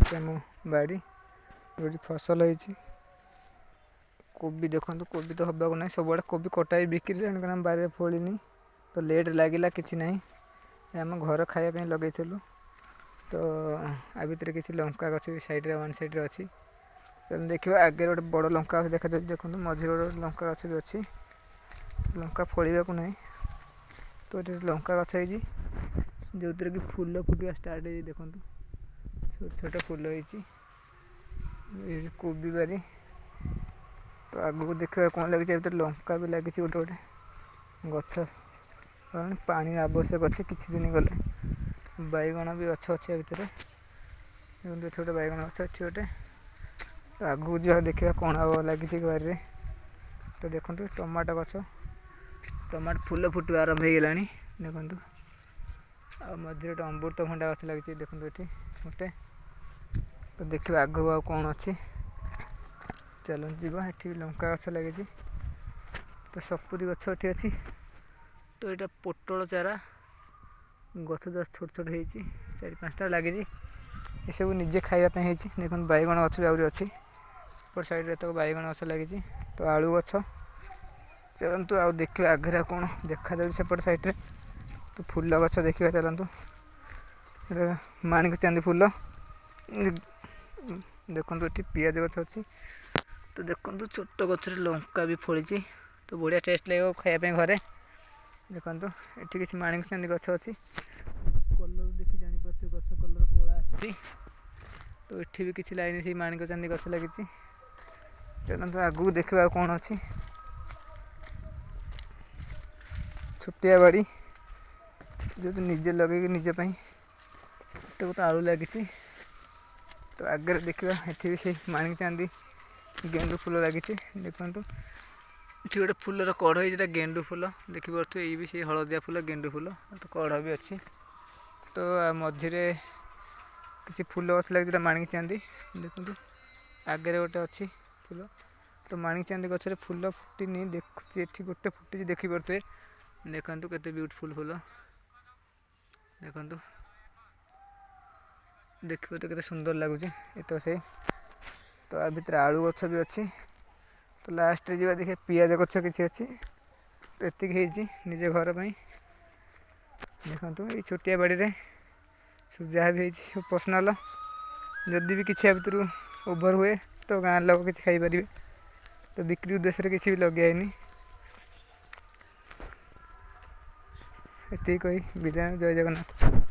ହେଉଛି ଆମ ବାଡ଼ି, ଯେଉଁଠି ଫସଲ ହେଇଛି। କୋବି ଦେଖନ୍ତୁ, କୋବି ତ ହେବାକୁ ନାହିଁ, ସବୁଆଡ଼େ କୋବି କଟା ହେଇ ବିକ୍ରି ହେଲାଣି, କାରଣ ଆମ ବାରିରେ ଫଳିନି, ତ ଲେଟ୍ ଲାଗିଲା, କିଛି ନାହିଁ। ଆମ ଘର ଖାଇବା ପାଇଁ ଲଗେଇଥିଲୁ। ତ ଆ ଭିତରେ କିଛି ଲଙ୍କା ଗଛ ବି ସାଇଡ଼୍ରେ, ୱାନ୍ ସାଇଡ଼୍ରେ ଅଛି। ସେମିତି ଦେଖିବା, ଆଗରେ ଗୋଟେ ବଡ଼ ଲଙ୍କା ଗଛ ଦେଖାଯାଉଛି। ଦେଖନ୍ତୁ, ମଝିରେ ଗୋଟେ ଲଙ୍କା ଗଛ ବି ଅଛି, ଲଙ୍କା ଫଳିବାକୁ ନାହିଁ। ତ ଏଠି ଲଙ୍କା ଗଛ ହେଇଛି, ଯେଉଁଥିରେ କି ଫୁଲ ଫୁଟିବା ଷ୍ଟାର୍ଟ ହେଇଛି। ଦେଖନ୍ତୁ, ଛୋଟ ଛୋଟ ଫୁଲ ହେଇଛି। ଏ କୋବି ବାରି। ତ ଆଗକୁ ଦେଖିବା କ'ଣ ଲାଗିଛି। ଏ ଭିତରେ ଲଙ୍କା ବି ଲାଗିଛି ଗୋଟେ ଗୋଟେ ଗଛ, କାରଣ ପାଣି ଆବଶ୍ୟକ ଅଛି କିଛି ଦିନ ଗଲେ। ବାଇଗଣ ବି ଗଛ ଅଛି ଏ ଭିତରେ। ଦେଖନ୍ତୁ, ଏଠି ଗୋଟେ ବାଇଗଣ ଗଛ, ଏଠି ଗୋଟେ। ତ ଆଗକୁ ଯିବା, ଦେଖିବା କ'ଣ ଆଉ ଲାଗିଛି ବାରିରେ। ତ ଦେଖନ୍ତୁ, ଟମାଟୋ ଗଛ, ଟମାଟୋ ଫୁଲ ଫୁଟିବା ଆରମ୍ଭ ହେଇଗଲାଣି। ଦେଖନ୍ତୁ, ଆଉ ମଝିରେ ଗୋଟେ ଅମୃତଭଣ୍ଡା ଗଛ ଲାଗିଛି। ଦେଖନ୍ତୁ, ଏଠି ଗୋଟେ। ତ ଦେଖିବା ଆଗକୁ ଆଉ କ'ଣ ଅଛି। ଚାଲନ୍ତୁ ଯିବା। ଏଠି ବି ଲଙ୍କା ଗଛ ଲାଗିଛି। ତ ସପୁରୀ ଗଛ ଏଠି ଅଛି। ତ ଏଇଟା ପୋଟଳ ଚାରା ଗଛ, ଜଷ୍ଟ ଛୋଟ ଛୋଟ ହେଇଛି, 4 5ଟା ଲାଗିଛି। ଏସବୁ ନିଜେ ଖାଇବା ପାଇଁ ହେଇଛି। ଦେଖନ୍ତୁ, ବାଇଗଣ ଗଛ ବି ଆହୁରି ଅଛି ଏପଟ ସାଇଡ଼୍ରେ। ଏତକ ବାଇଗଣ ଗଛ ଲାଗିଛି, ତ ଆଳୁ ଗଛ। ଚାଲନ୍ତୁ ଆଉ ଦେଖିବା ଆଗରେ ଆଉ କ'ଣ ଦେଖାଯାଉଛି ସେପଟ ସାଇଡ଼୍ରେ। ତ ଫୁଲ ଗଛ ଦେଖିବା ଚାଲନ୍ତୁ। ଏଇଟା ମାଣିକ ଚାନ୍ଦି ଫୁଲ। ଦେଖନ୍ତୁ, ଏଠି ପିଆଜ ଗଛ ଅଛି। ତ ଦେଖନ୍ତୁ, ଛୋଟ ଗଛରେ ଲଙ୍କା ବି ଫଳିଛି। ତ ବଢ଼ିଆ ଟେଷ୍ଟ ଲାଗିବ ଖାଇବା ପାଇଁ ଘରେ। ଦେଖନ୍ତୁ, ଏଠି କିଛି ମାଣିକ ଚାନ୍ଦି ଗଛ ଅଛି। କଲର୍ ଦେଖି ଜାଣିପାରୁଥିବେ, ଗଛ କଲର୍ କଳା ଆସିଛି। ତ ଏଠି ବି କିଛି ଲାଇନ୍ ସେଇ ମାଣିକ ଚାନ୍ଦି ଗଛ ଲାଗିଛି। ଚାଲନ୍ତୁ ଆଗକୁ ଦେଖିବା ଆଉ କ'ଣ ଅଛି। ଛୋଟିଆ ବାଡ଼ି, ଯେହେତୁ ନିଜେ ଲଗେଇକି ନିଜ ପାଇଁ। ଗୋଟେ ଗୋଟେ ଆଳୁ ଲାଗିଛି। ତ ଆଗରେ ଦେଖିବା, ଏଠି ବି ସେଇ ମାଣିକ ଚାନ୍ଦି ଗେଣ୍ଡୁ ଫୁଲ ଲାଗିଛି। ଦେଖନ୍ତୁ, ଏଠି ଗୋଟେ ଫୁଲର କଢ଼ ହେଇଛି, ଏଇଟା ଗେଣ୍ଡୁ ଫୁଲ ଦେଖିପାରୁଥିବେ। ଏଇ ବି ସେଇ ହଳଦିଆ ଫୁଲ, ଗେଣ୍ଡୁ ଫୁଲ। ତ କଢ଼ ବି ଅଛି। ତ ମଝିରେ କିଛି ଫୁଲ ଗଛ ଲାଗିଛି, ଯେଉଁଟା ମାଣିକ ଚାନ୍ଦି। ଦେଖନ୍ତୁ, ଆଗରେ ଗୋଟେ ଅଛି ଫୁଲ। ତ ମାଣିକ ଚାନ୍ଦି ଗଛରେ ଫୁଲ ଫୁଟିନି, ଦେଖୁଛି ଏଠି ଗୋଟେ ଫୁଟିଛି, ଦେଖିପାରୁଥିବେ। ଦେଖନ୍ତୁ, କେତେ ବିୟୁଟିଫୁଲ୍ ଫୁଲ। ଦେଖନ୍ତୁ, ଦେଖିବ ତ କେତେ ସୁନ୍ଦର ଲାଗୁଛି। ଏ ତ ସେଇ। ତ ଆ ଭିତରେ ଆଳୁ ଗଛ ବି ଅଛି। ତ ଲାଷ୍ଟରେ ଯିବା, ଦେଖିବା ପିଆଜ ଗଛ କିଛି ଅଛି। ତ ଏତିକି ହେଇଛି ନିଜ ଘର ପାଇଁ। ଦେଖନ୍ତୁ, ଏଇ ଛୋଟିଆ ବାଡ଼ିରେ ସବୁ ଯାହା ବି ହେଇଛି ସବୁ ପର୍ସନାଲ। ଯଦି ବି କିଛି ଆ ଭିତରୁ ଓଭର ହୁଏ, ତ ଗାଁ ଲୋକ କିଛି ଖାଇପାରିବେ। ତ ବିକ୍ରି ଉଦ୍ଦେଶ୍ୟରେ କିଛି ବି ଲଗିଆ ହେଇନି। ଏତିକି କହି ବିଦାୟ। ଜୟ ଜଗନ୍ନାଥ।